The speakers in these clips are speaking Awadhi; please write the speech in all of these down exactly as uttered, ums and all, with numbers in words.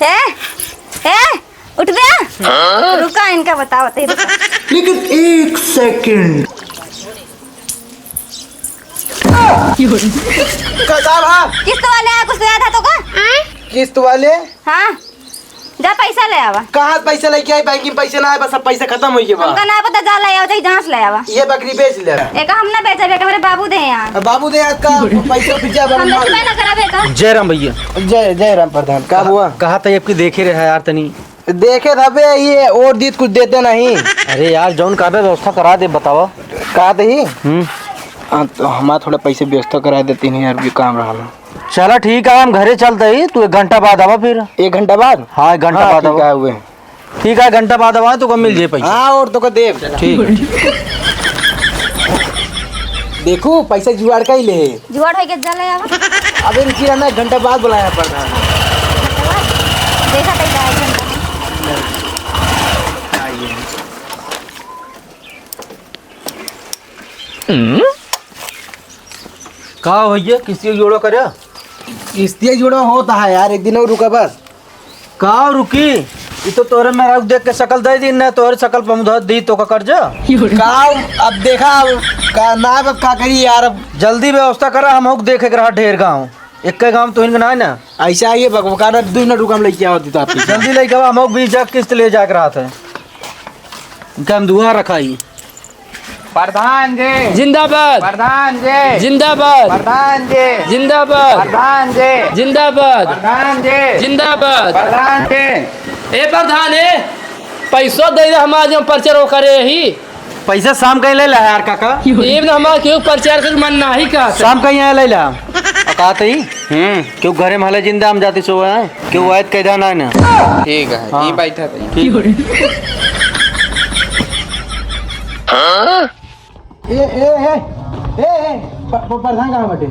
ए, ए, उठ बे। हाँ? रुका, इनका बताओ, ते रुका। लेकिन एक सेकंड। का साहब, हाँ? किस्त वाले आ, कुछ याद है तो का? किस्त वाले? हाँ, जा पैसा ले आवा। कहाँ पैसा लेके आई? बैंक में पैसा ना आए, बस सब पैसा खत्म हो गया बा। हमका ना पता, जा ले आवा, जाई जांच ले आवा। ये बकरी बेच ले। एका हम ना बेचबे, एका हमरे बाबू दे यहाँ। अब बाबू दे यहाँ का पैसा पीछे अब हम हम मार बेचबे ना करबे का। जय राम भैया। जय, जय राम प्रधान। का हुआ? कहा था, ये आपकी देखे रहे यार तनी। देखे था बे, ये और दीत कुछ देते नहीं। अरे यार, जौन का बे व्यवस्था करा दे, बतावा। कहा था ही? हम्म। हाँ, तो हमारा थोड़ा पैसे व्यवस्था करा दे, तीन हजार रुपये काम रहा ना। चला ठीक है, हम घरे चलते ही, तू एक घंटा बाद आवा फिर। एक घंटा बाद? हाँ, एक घंटा हाँ, बाद ठीक आवा। है, हुए। ठीक है, घंटा बाद आवा, तोका मिल जाए पैसा। हाँ, और तोका देब। ठीक है, ठीक। देखू, पैसा जुगाड़ कर ही ले। जुगाड़ होई के जा ले आवा। अबे रुकी ना, एक घंटा बाद बुलाया पड़ रहा है। देखा तई का एक घंटा। का भैया, किस्तिया जोड़ो करे? किस्तिया जोड़ो होता है यार, एक दिन और रुका बस। का रुकी? ई तो तोरे मेहरारू देख के शकल दे दी, ना तोरे शकल पे हम धर दी, तो का कर्जा? का अब देखा, अब का ना, अब का करी यार, अब जल्दी व्यवस्था करा, हम होक देखे के रहा ढेर गाँव, एक गाँव तो इनका ना है ना। ऐसा आइए बकबकाना, दो मिनट रुका, हम लेके आवत ही तो आपके। जल्दी लेके आवा, हम होक बीस हजार किस्त ले जाके रहा था, इनका हम दुआ रखा ही। प्रधान जी। जिंदाबाद। प्रधान जी। जिंदाबाद। प्रधान जी। जिंदाबाद। प्रधान जी। जिंदाबाद। प्रधान जी। जिंदाबाद। प्रधान जी। ए प्रधान, ए, पैसो दे दे, हम आज हम पर्चा रो करे ही। पैसा शाम कहीं ले ला यार काका। एब न हमार केहू प्रचार के मन नाही कहत। शाम कहीं आया ले ला। आ कहत ही? हम्म। केहू घरे में हले जिंदा हम जाति सो है। केहू आयत कैदा ना ना। ठीक है, हाँ। ई बैठा था। ठीक। ए, ए, ए, ए, ए, प-, प-, प्रधान कहाँ बाटे?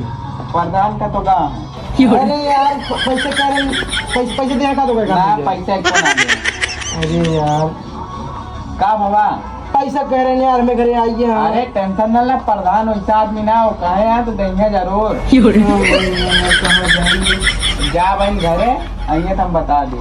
प्रधान का तो काम है। अरे यार, प-, पैसे कह रहे हैं, पैसे, पैसे देने का तो ना, पैसा एको ना दे। अरे यार। का बाबा? पैसा कह रहे हैं यार, मैं घरे आइए, हाँ। अरे tension ना ले, प्रधान वैसा आदमी ना हो, कहे यहाँ तो देंगे जरूर। हाँ, भाई, हाँ, कहाँ जाएंगे? जा भाई घरे, आइए तो हम बता दें।